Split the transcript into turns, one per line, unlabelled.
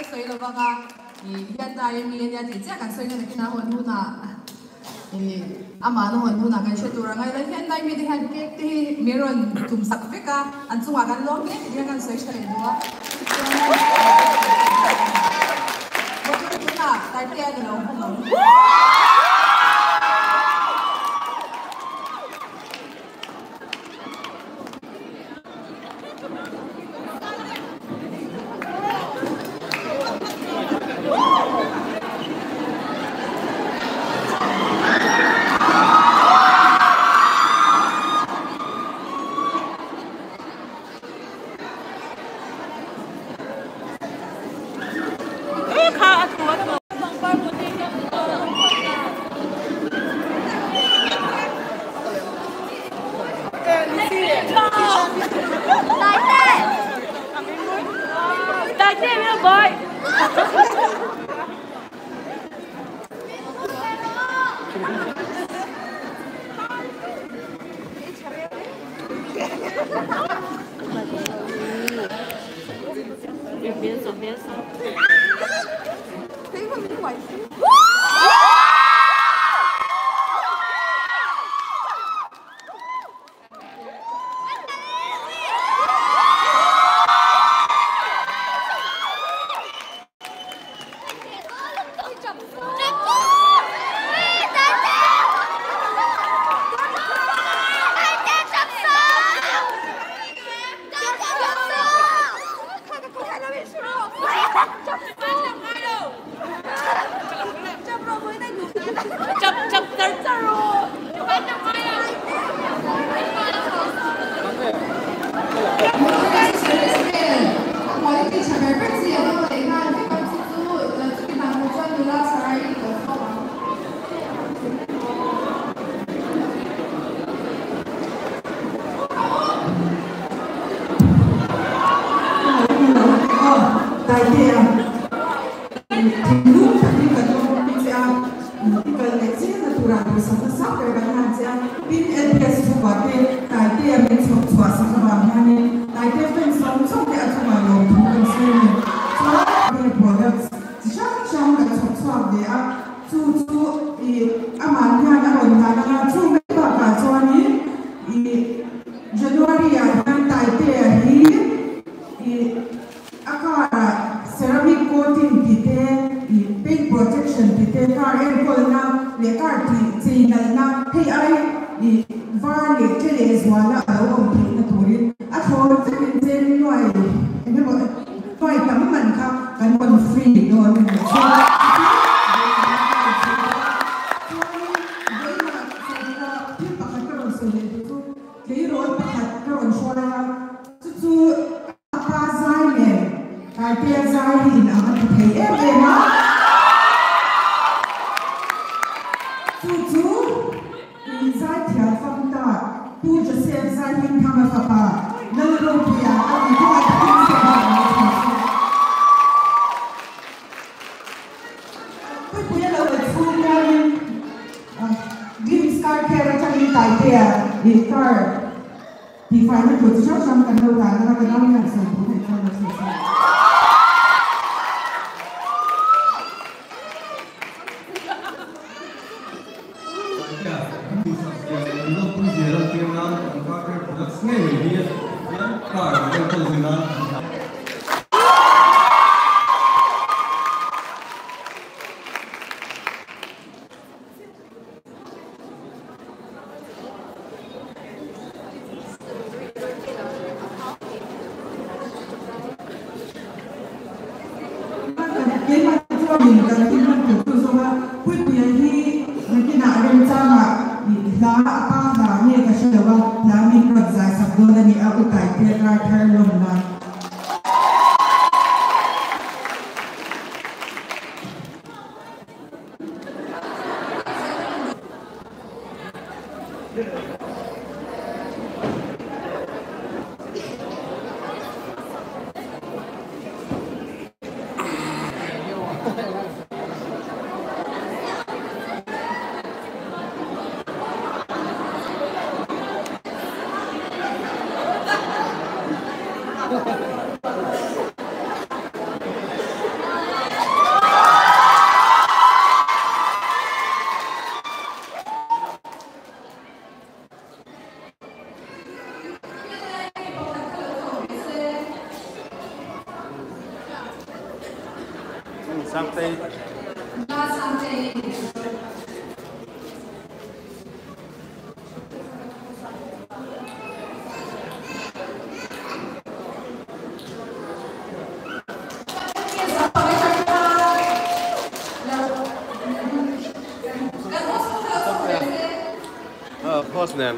la sawi lo vang a, ih Hyundai a mi a nia tih chiah kan sawi na nakinah hawn hunah ih amah na hawn hunah kan hre tur ang a, helai Hyundai mite hian cake te hi min rawn tum sak vek a, an chungah kan lawm hle tih te hian kan sawi tha leh duh a, chuanin motor tunah Taitea ni lo hawng ang.
Thinlung takin kan lawmpui che a, i kal leh chiahna turah duhsakna sang ber kan han che a, tin LPS chhungkua te Taitea min chhawp chhuah sak avang hianin Taitea fans zawng zawng te a chungah lawmthu kan sawi a ni. Chuan Taitea products chi hrang hrang kan chhawp chhuak ve a, chu chu i amah hian a rawn dan anga chu mai bakah chuanin i January ah hian Taitea hi i A car ah ceramic coating tih te, ih paint protection tih te, car enkawlna leh car tih chei nalhna hei ai ih var leh tle leh zuala a lo awm theihna turin a thlawn vekin chen nuai eng emaw nuai tam man kha kan rawn free dawn a ni. Chuan chuanin vawiinah sawmkua thil pakhat ka rawn sawi leh duh chu tleirawl pakhat ka rawn hruai a, chu chu A pa zai nen Taitea zai hi in ang a ti thei em em a, chu chu in zai thiam fam ta Pu Joseph Zaihmingthanga fapa Lalropuia a ni bawk a takin sava a lo thei chu. Puipuia lo la chhung hianin Glimpse Car Care atangin Taitea ih car Tihfaina tur chi hrang hrang kan lo dan a, ka dang hian sawi tur theih chuan lo sawi sawi. Keimah chuanin kan thil hman tur chu zawng a, Puipuia hi nakinah remchangah hla a pa hla nge ka hre lo a, hla min rawn zai sak dawn a ni a, u Taitea kar thar lawm nan.
Sangtei.
Nula Sangtei.
Host nen.